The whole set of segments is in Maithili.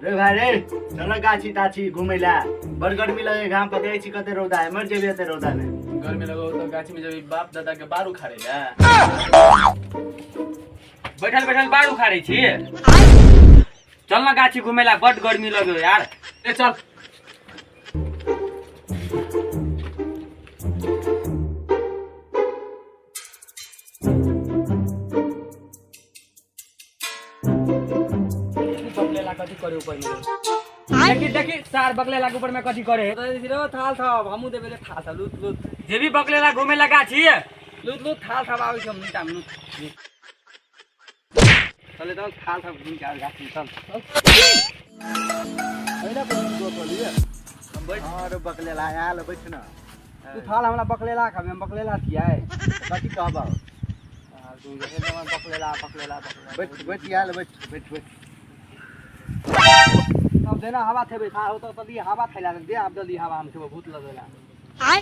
रे भाई रे चल गाछी ताछी घुमै ला, बड़ गर्मी लगे, घाम पकड़ै छी, कते रौदा है, मर जेबी एते रौदा में। गर्मी लगो तो गाछी में जबी बाप दादा के बार उखाड़े ला। बैठल बैठल बार उखाड़े छी। चल ना गाछी घुमै ला, बड़ गर्मी लगे यार। ए चल। कथी करे ऊपर में? देखी देखी सार बकलेला के ऊपर में कथी करे है? थाल थाप हमू देबे ले थाल थाप लूट लूट। जे भी बकलेला घुमे ला गाछी लूट लूट थाल थाप आबै छै हम नीचा में लूट। चले चल थाल थाप घुम के आ गाछी चल। पहिला पर गो लिया हम बैठ। और बकलेला आयल बैठ ना। तू थाल हमरा बकलेला खा, हम बकलेला छियै। कथी कहबा? तू जे बकलेला बकलेला बकलेला। बैठ बैठ आयल बैठ बैठ बैठ। अब देना हवा थेबे था हो तो तली हवा थैला दे, अब जल्दी हवा हम थेबो भूत लगेला। आय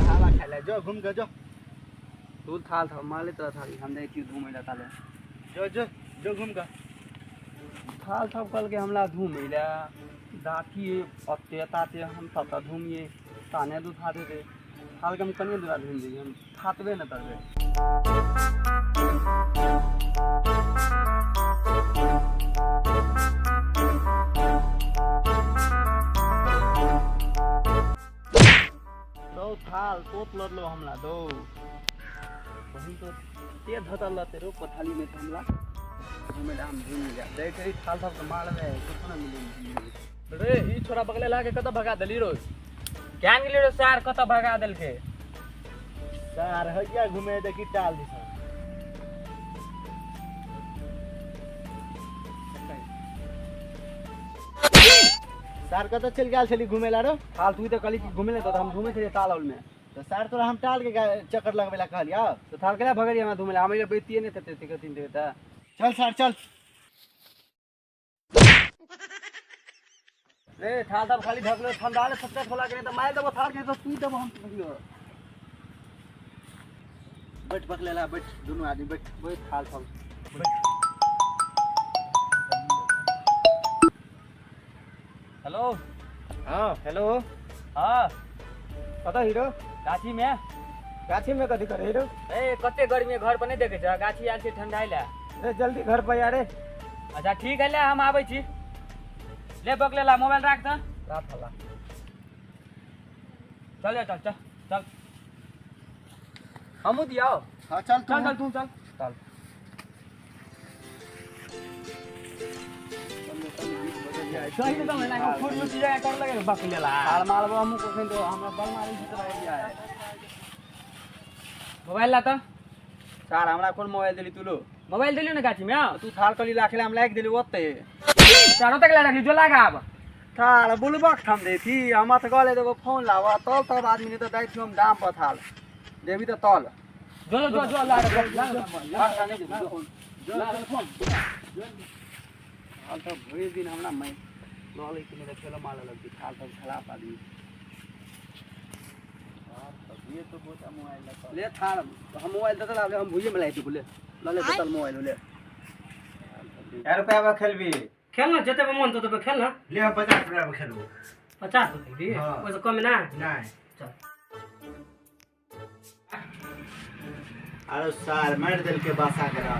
हवा खाइला जो घुम के जो। तू थाल था माले तोरा थाली हम जाई छी घुमै ला ताले। जो जो जो घुम के थाल थप कल के हमला घुमै ला दाठी पत्ते ताते हम सब त घुमिए ताने दू था दे थाल के हम कनिए दूरा घुम जइए, हम थातबे न करबे। दो थाल तोत लड़लो हमला दो वही तो ते धतल लते रो पथाली में हमला घुमे हम घुम जा देख रही थाल सब के मारबे कुछ ना मिले। रे ई छोरा बकलेला के कत भगा देली रो? ज्ञान गेली रो सार कत भगा देलके? सार हइया घुमे देखी टाल दिस। सार कत चल गेल छली घुमे ला रो? थाल तू त कहली कि घुमे ले त हम घुमे छलियै ताल औल में। त सार तोरा हम टाल के चक्कर लगबे ला कहलियो त थाल केना भगलियै हमरा घुमे ला? हम बैठतियै नै त ते तीन दे त चल सार चल। रे थाल तब खाली ढकलो ठंडा ले सबटा खोला के त मार देबो थाल के त सुई देबो हम कहियो। बैठ बकलेला बैठ दुनू आदमी बैठ बैठ थाल सब बैठ। हेलो। हाँ हेलो। हाँ कत हीरो? गाछी में। गाछी में कथी करे हीरो? ए कते गर्मी घर पर नहीं देखे छ, गाछी आयल छै ठंडाई ला। ए जल्दी घर पर आ रे। अच्छा ठीक है ले हम आबै छी। ले बकलेला मोबाइल राख त। राख हला। चल चल चल चल हमू दियाओ। हां चल चल चल तू चल चल। सही त ना फुट लुटी जाय कर लगे बकलेला। थाल मारबो हमू कखन तो हमरा बल मारी छी त आइडिया है। मोबाइल ला त। सार हमरा कोन मोबाइल देली तू लो? मोबाइल देलियो ना गाछी में? तू थाल कली लाखले हम लाइक देली ओते। चारो तक ला रखली जो लागा अब। थाल बुलबक थम देथी हम त कहले देबो फोन लावा तल तब आदमी ने त दै छी हम दाम पर थाल देबी त तल। जो जो जो लागा लागा जो फोन थाल त भरि दिन हमरा मैं लले कि नहीं खेलो मार लगती थाल त खराब आदमी। ये तो बहुत मोबाइल ले थाल हम मोबाइल दे त हम भुइए में लाइ बोले लले बोतल मोबाइल ले। यार रुपया बा खेलबी? खेल ना जते मन तो तबे खेल ना। ले हम 50 रुपया में खेलबो। 50 रुपया खेलबी? ओइसे कम ना? नहीं चल। अरे सार मार देल के बासा करा।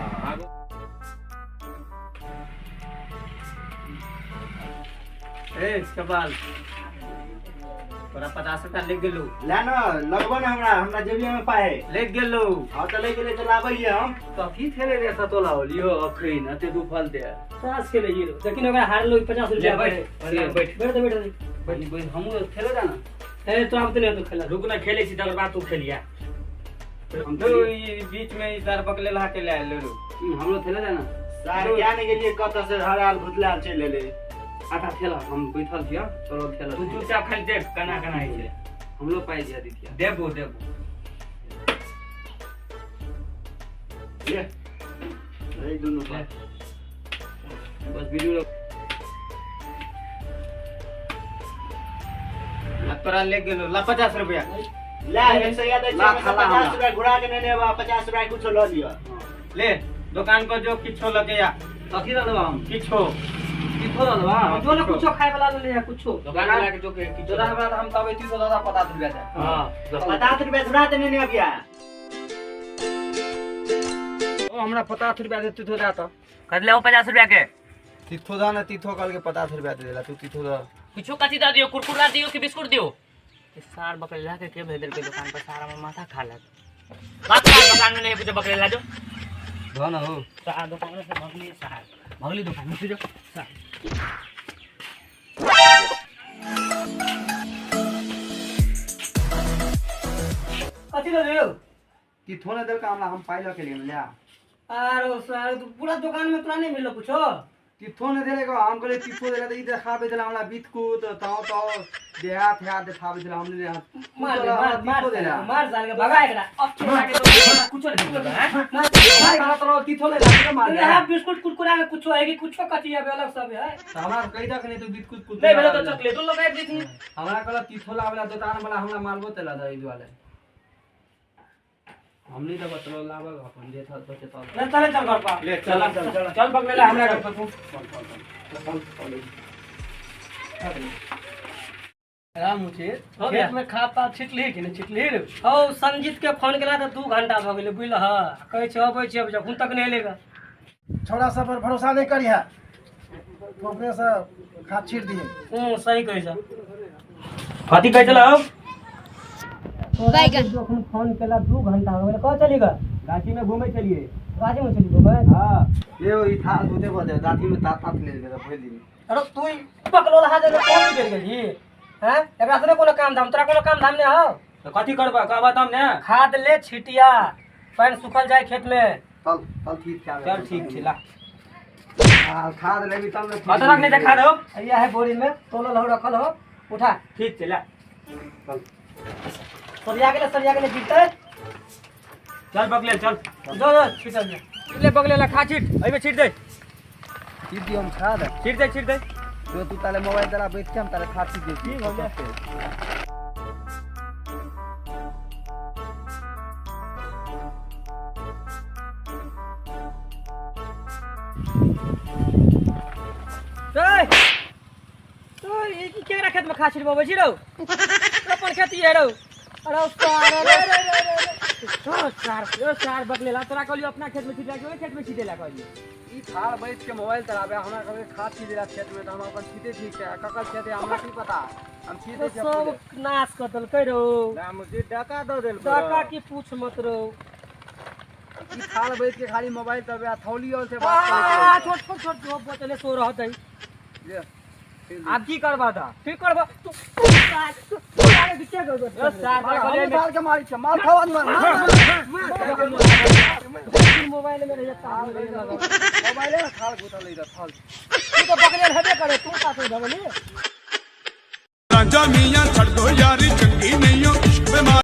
ए कबाल तोरा 50 रुपया ले गेलू। ले ना लगबो ना हमरा हमरा जेबिया में पाए ले गेलू। हां त ले गेले त लाबैये हम। कथी खेले रे सतोला होलियो अखैन एते दुफल दे तास खेले हीरो लेकिन ओकरा हारलो 50 रुपया। बैठ बैठ बैठ बैठ बैठ बैठ हमू खेले जा ना। ए तो आप त नहीं तो खेला। रुक ना खेले छी तकर बाद तू खेलिया। हम तो ई बीच में ई सार बकलेला के ले आयल रू। हमरो खेले जा ना। सार ज्ञान गेलिए कत से हराल भुतलाल चल लेले। आटा खेला हम बैठल छियै चलो खेला। तू चुपचाप खाली देख कना कना होइ छै। हमरो पाइ दिया दीतिया। देबो देबो ले ए दुनु बस वीडियो तोरा ले गेलो ला 50 रुपया ला एक सौ याद है 50 रुपया घुरा के नेने बा 50 रुपया कुछो ल लियो। ले दुकान पर जो किछो लगे या कथी ल लेबा हम किछो तीथो दलवा जो ना कुछो खाए वाला ले ले कुछो दुकान वाला के जो के जोरा हमरा हम तब 30 दादा 50 रुपया दे। हां 50 रुपया थोड़ा देने नहीं अबिया। ओ हमरा 50 रुपया दे तीथो दा त कर ले 50 रुपया के तीथो दा ना तीथो कल के 50 रुपया दे देला तू तीथो दा कुछो कथी दा दियो कुरकुरा दियो कि बिस्कुट दियो। सार बकरेला के भेज देल के दुकान पर सारा माथा खा ले बात दुकान में नहीं कुछ बकरेला जो धन हो सार दुकान से भगली सार भगली दुकान में जो सार कथी ले लियो तीथो ना देल का हमरा हम पाई ल के लिए ले। अरे सर तू पूरा दुकान में तोरा नहीं मिललो कुछो तीथो न देले हम कहले तीथो देला त ई देखाबे देला हमरा बिस्कुट ताव ताव देहात हाथ देखाबे देला हमने ले मार मार मार मार साल के भगा एकरा अब छोड़ा के तो कुछो नहीं देबे हैं मार मार तोरा तीथो ले ला मार ले हां बिस्कुट कुरकुरा में कुछो है कि कुछो कथी है अलग सब है त हमरा कहि दख नहीं तू बिस्कुट कुछ नहीं भेलो तो चॉकलेट लगा देती। हमरा कहला तीथो लावला दुकान वाला हमरा मारबो तेला दे ई दुआले हमनी त बतलो लावल अपन जे था बचे त ले चले चल घर पर ले चल चल चल बकलेला हमरा घर पर तू चल चल चल राम मुझे खेत में खाद ताद छिटली कि नहीं छिटली रे? हौ संजीत के फोन केला त 2 घंटा भ गेलै बुझल ह कहै छै अबै छै जखन तक नहीं लेगा। छोड़ा सब पर भरोसा नहीं करिहा तो अपने से खाद छीट दिए। सही कहै छ। कथी कहै छल हौ? बैगन जखन फोन केला 2 घंटा हो गेलै। कहाँ चली गा? गाछी में घूमे चलिए। गाछी में चली घूमे? हां ये ई थाल धोते बदे गाछी में तात तात ले ले भइल दिन। अरे तू पकलो लहा दे कोन गेल गेली हैं? एकरा से कोनो काम धाम तोरा कोनो काम धाम नहीं हो तो कथी करबा कहबा तब ने? खाद ले छिटिया पानी सुखल जाए खेत में। चल चल ठीक छै चल ठीक छै ला हां खाद लेबी तब ने। कत रखने छै खाद हो? या है बोरी में तोलल हो रखल हो उठा। ठीक छै ला चल सरिया गेले सरिया गेले गिरते। चल बगले चल जो जो छिटल जा ले बगले ला खा छिट एमे छिट दे छिट दियो हम खाद छिट दे छिट दे जो तू ताले मोबाइल दला बैठ के हम ताले खाद छिट दे। ठीक हो गया। ए तो ये की केकरा खेत में खा छिटबो छी रौ? अपन खेती है रौ। अरे सार रे रे रे रे सार ओ सार बकलेला तोरा कहलियो अपना खेत में छिटला के ओइ खेत में छिटेला कहलियो। ई थाल बैठ के मोबाइल चलावे हमरा कहे खाद छिटेला खेत में त हम अपन छिटे ठीक छै ककल खेत है हमरा की पता हम छिटे छै सब नाश कर देलकै रौ। राम जी डका दऽ देलकै डका की पूछ मत रौ। ई थाल बैठ के खाली मोबाइल चलावे थौली और से बात करे। छोट छोट छोट जो बचले सो रहत है। ले अब की करबा त? ठीक करबा तू सार तू आगे बिचे गो ओ सार हम थाल के मारी छै मार खावा मार मोबाइल में रह जाता मोबाइल में थाल घुटल ले थाल तू तो बकरेल हेबे करे तू का तो भगली राजा मियां छड़ दो यारी।